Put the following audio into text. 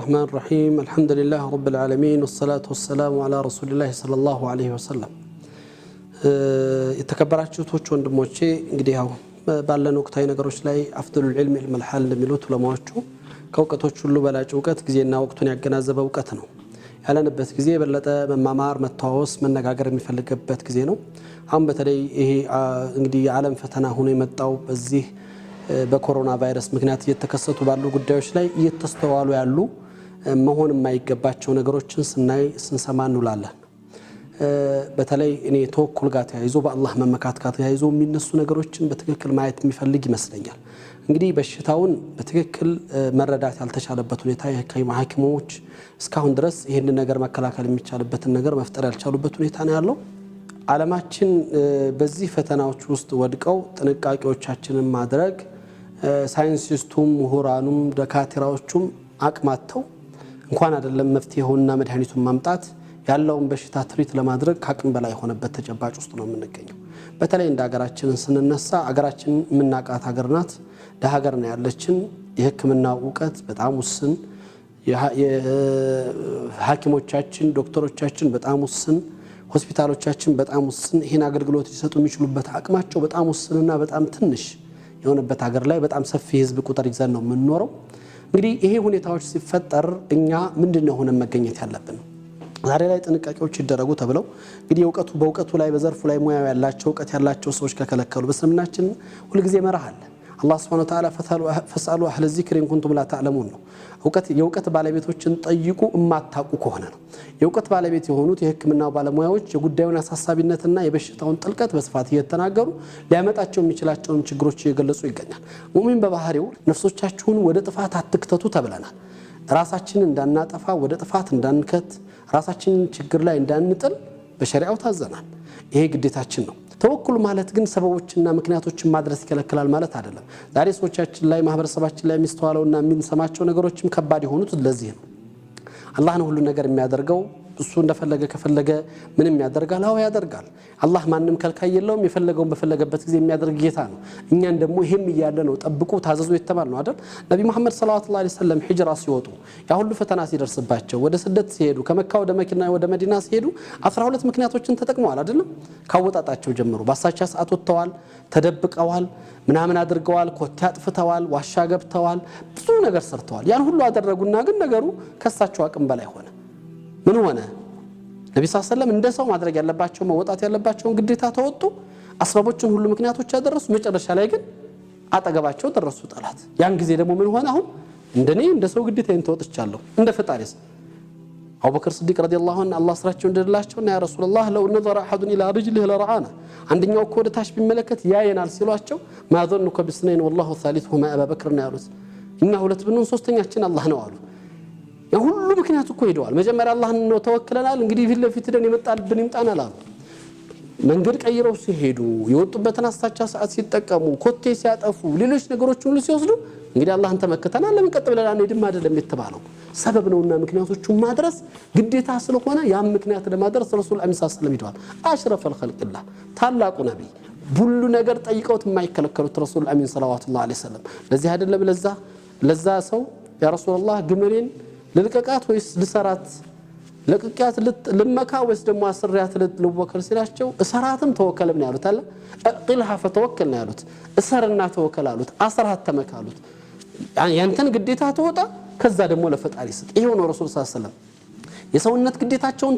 الرحمن الرحيم الحمد لله رب العالمين والصلاة والسلام على رسول الله صلى الله عليه وسلم። የተከበራችሁ እህቶች ወንድሞቼ፣ እንግዲህ ያው ባለን ወቅታዊ ነገሮች ላይ أفضل العلم علم الحال እንደሚሉት ዑለማዎቹ፣ ከእውቀቶች ሁሉ በላጭ እውቀት ጊዜና ወቅቱን ያገናዘበ እውቀት ነው። ያለንበት ጊዜ የበለጠ መማማር፣ መተዋወስ፣ መነጋገር የሚፈልግበት ጊዜ ነው። አሁን በተለይ ይሄ እንግዲህ የዓለም ፈተና ሆኖ የመጣው በዚህ በኮሮና ቫይረስ ምክንያት እየተከሰቱ ባሉ ጉዳዮች ላይ እየተስተዋሉ ያሉ መሆን የማይገባቸው ነገሮችን ስናይ ስንሰማ እንውላለን። በተለይ እኔ ተወኩል ጋር ተያይዞ፣ በአላህ መመካት ጋር ተያይዞ የሚነሱ ነገሮችን በትክክል ማየት የሚፈልግ ይመስለኛል። እንግዲህ በሽታውን በትክክል መረዳት ያልተቻለበት ሁኔታ፣ ሐኪሞች እስካሁን ድረስ ይህንን ነገር መከላከል የሚቻልበትን ነገር መፍጠር ያልቻሉበት ሁኔታ ነው ያለው። ዓለማችን በዚህ ፈተናዎች ውስጥ ወድቀው ጥንቃቄዎቻችንን ማድረግ ሳይንቲስቱም፣ ምሁራኑም፣ ደካትራዎቹም አቅማተው እንኳን አይደለም መፍትሄውና መድኃኒቱን ማምጣት፣ ያለውን በሽታ treat ለማድረግ ከአቅም በላይ የሆነበት ተጨባጭ ውስጥ ነው የምንገኘው። በተለይ እንደ ሀገራችንን ስንነሳ ሀገራችን የምናውቃት ሀገር ናት። ደሀ ሀገር ነው ያለችን። የሕክምና እውቀት በጣም ውስን፣ ሐኪሞቻችን ዶክተሮቻችን በጣም ውስን፣ ሆስፒታሎቻችን በጣም ውስን፣ ይህን አገልግሎት ሊሰጡ የሚችሉበት አቅማቸው በጣም ውስንና በጣም ትንሽ የሆነበት ሀገር ላይ በጣም ሰፊ የህዝብ ቁጥር ይዘን ነው የምንኖረው። እንግዲህ ይሄ ሁኔታዎች ሲፈጠር እኛ ምንድን ነው ሆነን መገኘት ያለብን? ዛሬ ላይ ጥንቃቄዎች ይደረጉ ተብለው እንግዲህ እውቀቱ በእውቀቱ ላይ በዘርፉ ላይ ሙያው ያላቸው፣ እውቀት ያላቸው ሰዎች ከከለከሉ፣ በእስልምናችን ሁልጊዜ መርህ አለ። አላህ سبحانه وتعالى فاسألوا أهل الذكر إن كنتم لا تعلمون ነው። የእውቀት ባለቤቶችን ጠይቁ እማታውቁ ከሆነ ነው። የእውቀት ባለቤት የሆኑት የሕክምናው ባለሙያዎች የጉዳዩን አሳሳቢነትና የበሽታውን ጥልቀት በስፋት እየተናገሩ ሊያመጣቸው የሚችላቸውን ችግሮች እየገለጹ ይገኛል። ሙእሚን በባህሪው ነፍሶቻችሁን ወደ ጥፋት አትክተቱ ተብለናል። ራሳችንን እንዳናጠፋ፣ ወደ ጥፋት እንዳንከት፣ ራሳችንን ችግር ላይ እንዳንጥል በሸሪዓው ታዘናል። ይሄ ግዴታችን ነው። ተወኩል ማለት ግን ሰበቦችና ምክንያቶችን ማድረስ ይከለክላል ማለት አይደለም። ዛሬ ሰዎቻችን ላይ፣ ማህበረሰባችን ላይ የሚስተዋለውና የምንሰማቸው ነገሮችም ከባድ የሆኑት ለዚህ ነው። አላህ ነው ሁሉ ነገር የሚያደርገው። እሱ እንደፈለገ ከፈለገ ምንም ያደርጋል። አዎ ያደርጋል። አላህ ማንም ከልካይ የለውም። የፈለገውን በፈለገበት ጊዜ የሚያደርግ ጌታ ነው። እኛን ደግሞ ይሄም እያለ ነው ጠብቁ፣ ታዘዙ የተባል ነው አይደል? ነቢ ሙሐመድ صلى الله عليه وسلم ሂጅራ ሲወጡ፣ ያ ሁሉ ፈተና ሲደርስባቸው፣ ወደ ስደት ሲሄዱ፣ ከመካ ወደ መኪና ወደ መዲና ሲሄዱ 12 ምክንያቶችን ተጠቅመዋል አይደለም? ካወጣጣቸው ጀምሮ በአሳቻ ሰዓት ወጥተዋል፣ ተደብቀዋል፣ ምናምን አድርገዋል፣ ኮቴ አጥፍተዋል፣ ዋሻ ገብተዋል፣ ብዙ ነገር ሰርተዋል። ያን ሁሉ አደረጉና ግን ነገሩ ከሳቸው አቅም በላይ ሆነ። ምን ሆነ? ነቢ ስ ሰለም እንደ ሰው ማድረግ ያለባቸው፣ መወጣት ያለባቸውን ግዴታ ተወጡ። አስባቦችን ሁሉ ምክንያቶች ያደረሱ፣ መጨረሻ ላይ ግን አጠገባቸው ደረሱ ጠላት። ያን ጊዜ ደግሞ ምን ሆነ? አሁን እንደኔ እንደ ሰው ግዴታዬን ተወጥቻለሁ፣ እንደ ፈጣሪስ? አቡበክር ስዲቅ رضي الله عنه፣ አላህ ስራቸው እንደላቸውና يا رسول الله لو نظر أحد إلى رجله لرآنا፣ አንደኛው እኮ ወደ ታች ቢመለከት ያየናል ሲሏቸው ما ظنك باثنين والله ثالثهما أبا بكر ነው ያሉት። እኛ ሁለት ብንሆን ሶስተኛችን አላህ ነው አሉ። ያ ሁሉ ምክንያቱ እኮ ሄደዋል። መጀመሪያ አላህን ነው ተወክለናል፣ እንግዲህ ፊት ለፊት ሄደን የመጣልብን ይምጣናል አሉ። መንገድ ቀይረው ሲሄዱ፣ የወጡበትን አስታቻ ሰዓት ሲጠቀሙ፣ ኮቴ ሲያጠፉ፣ ሌሎች ነገሮች ሁሉ ሲወስዱ እንግዲህ አላህን ተመክተናል ለምን ቀጥ ብለን አንሄድም አይደለም የተባለው። ሰበብ ነውና ምክንያቶቹን ማድረስ ግዴታ ስለሆነ ያም ምክንያት ለማድረስ ረሱል አሚን ሰለም ሄደዋል። أشرف خلق الله፣ ታላቁ ነቢይ፣ ሁሉ ነገር ጠይቀውት የማይከለከሉት ረሱል አሚን صلوات الله عليه وسلم ለዚህ አይደለም ለዛ ሰው يا رسول الله ግመሌን ልልቀቃት ወይስ ልሰራት፣ ለቅቂያት ልመካ ወይስ ደግሞ አስሪያት ልወከል ሲላቸው እሰራትም ተወከልም ነው ያሉት። አለ اعقلها فتوكل ነው ያሉት። እሰርና ተወከል አሉት። አስራት ተመካ አሉት። ያንተን ግዴታ ተወጣ፣ ከዛ ደግሞ ለፈጣሪ ስጥ። ይሄው ነው ረሱል ሰለላሁ ዐለይሂ ወሰለም የሰውነት ግዴታቸውን።